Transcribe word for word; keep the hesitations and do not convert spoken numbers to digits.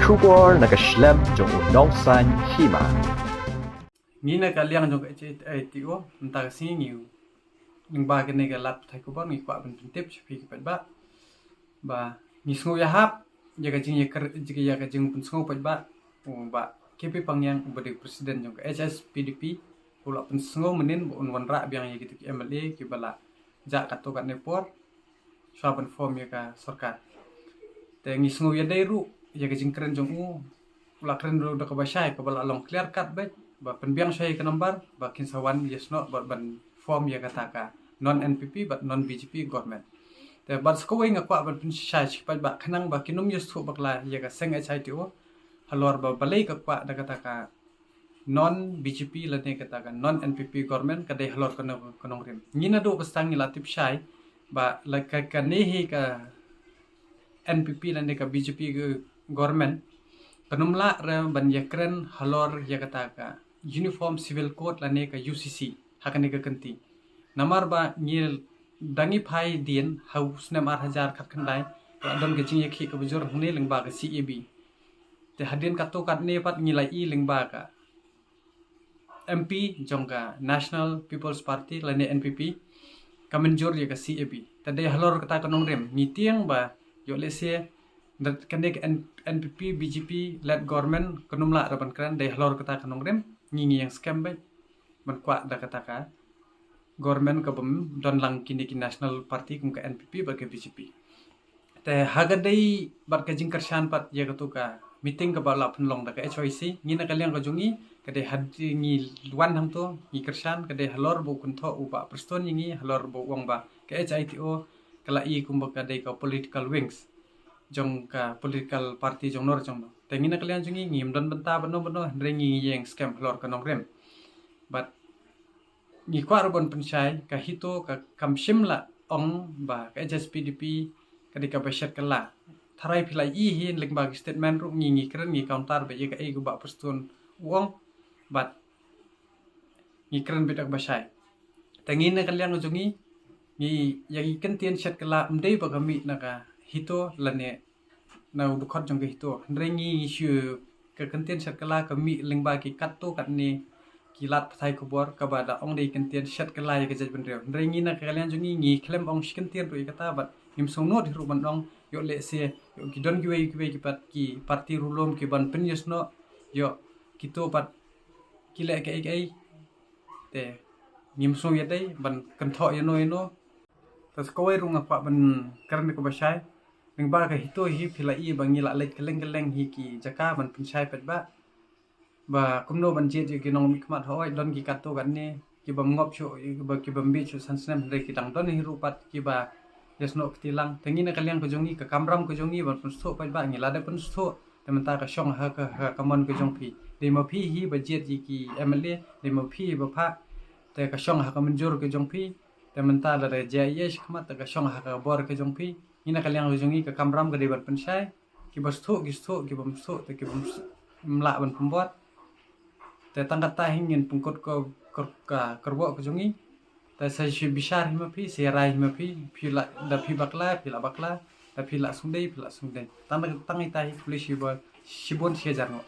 Khubor na ka shlem jong u Nongsaiñ Hima. Ngi na ka liang jong ka H I T O, mynta ka sngi ngi, lyngba kane ka lad pathai khubor ngi kwah ban pyntip sha phi ki paidbah ba ngi sngew ïahap ïa ka jingïakren, ïa ka jingpynsngew paidbah u Bah K P Pangiang uba dei president jong ka H S P D P, u la pynsngew mynnin ba un wanrah biang ïa kitu ki M L A kiba la jah katto katne por shuwa ban form ïa ka sorkar. Te ngi sngew ïadei ruh ïa ka jingkren jong u, u la kren ruh da kaba shai kaba la long clear cut beit ba pynbiang shai ïa ka nambar ba kin sa wan ïasnoh bad ban form ïa kata ka non N P P bad non B J P government. Te bad sa kawei nga kwah ban pynshai sha ki paidbah khnang ba kin ym ïasnoh bakla ïa ka seng H I T O halor ba balei ka kwah da kata ka non B J P lane kata ka non N P P government ka dei halor ka nong, ka nongrim. Ngi naduh ba sdang ngi la tip shai ba la ka, kane hi ka N P P lane ka B J P government kan ym lah re ban ïakren halor ïa kata ka Uniform Civil Code lane ka U C C ha kane ka kynti. Namar ba ngi da ngi phai dien ha u snem ar hajar khatkhyndai, la don ka jingïakhih kaba jur hangne lyngba ka C A B. Te hadien katto katne pat ngi la i lyngba ka M P jong ka National People's Party lane N P P ka mynjur ïa ka C A B. Te dei halor kata ka nongrim ngi tieng ba ïoh lehse da kane ka N-, N P P B J P led government kan ym lah re ban kren, dei halor kata ka nongrim ngi ngi ïeng skhem beit ban kwah da kata ka government kabym don lang kine ki national party kum ka N P P bad ka B J P. Te ha ka dei bad ka jingkyrshan pat ïa katu ka meeting kaba la pynlong da ka H Y C, ngi na ka liang ka jong ngi ka dei hadien ngi wan hangto ngi kyrshan ka dei halor ba u kynthoh u Bah Prestone ïa ngi halor ba u ong ba ka H I T O ka la i kumba ka dei ka political wings jong ka political party jong nor jong no. Te ngi na ka liang jong ngi ngim don bynta bad no bad no, hynrei ngi ïeng skhem halor ka nongrim. Bad ngi kwah ruh ban pynshai ka HITO ka kam shym la ong ba ka H S P D P ka dei kaba shet kylla. Tharai phi la i hi lyngba ki statement ruh ngi ngi kren ngi counter ba ïa kaei kaba u Bah Prestone u ong bad ngi kren beit da kaba shai. Te ngi na ka liang jong ngi ngi ïa ki kyntien shet kylla ym dei ba ka mih na ka HITO lane na u dkhot jong ka HITO. Hynrei ngi shu ka kyntien shet kylla ka mih lyngba ki katto katne ki lad pathai khubor kaba da ong dei kyntien shet kylla ïa ka jaitbynriew. Hynrei ngi na ka liang jong ngi ngi khlem ong shi kyntien ruh ïa kata bad ngim sngewnud hi ruh ban ong ïoh lehse ïoh ki don kiwei kiwei ki pat ki party ruh lum ki ban pynïasnoh ïoh kito pat ki leh kaei kaei. Te ngim sngew ïadei ban kynthoh ïano ïano. Te sa kawei ruh nga kwah ban kren da kaba shai. Lyngba ka HITO hi phi la i ba ngi la leit kylleng kylleng hi ki jaka ban pynshai paidbah ba kumno ban jied ïa ki nongmihkhmat, hooid don ki katto katne ki bym ngop shuh, ki bym bieit shuh san snem, hynrei ki dang don hi ruh pat kiba ïasnoh kti lang. Te ngi na ka liang ka jong ngi ka kamram ka jong ngi ban pynsngewthuh paidbah ngi la dep pynsngewthuh. Te mynta ka shong ha ka, ha ka mon ka jong phi. Dei ma phi hi ba jied ïa ki M L A, dei ma phi hi ba phah. Te ka shong ha ka mynjur ka jong phi. Te mynta lada jia ïa shi khmat te ka shong ha ka bor ka jong phi. Ngi na ka liang ka jong ngi ka kamram ka dei ban pynshai. Kiba sngewthuh ki sngewthuh, ki bym sngewthuh te ki bym s-, ym lah ban pynbor. Te tang kata hi ngin pynkut ka, ka, ka kyrwoh ka jong ngi. Te sa shu bishar hi ma phi, sa rai hi ma phi, phi la, da phi bakla, phi la bakla, da phi la sngewdei, phi la sngewdei. Tang, tang ita hi khublei shibun, shibun shi hajar nguh.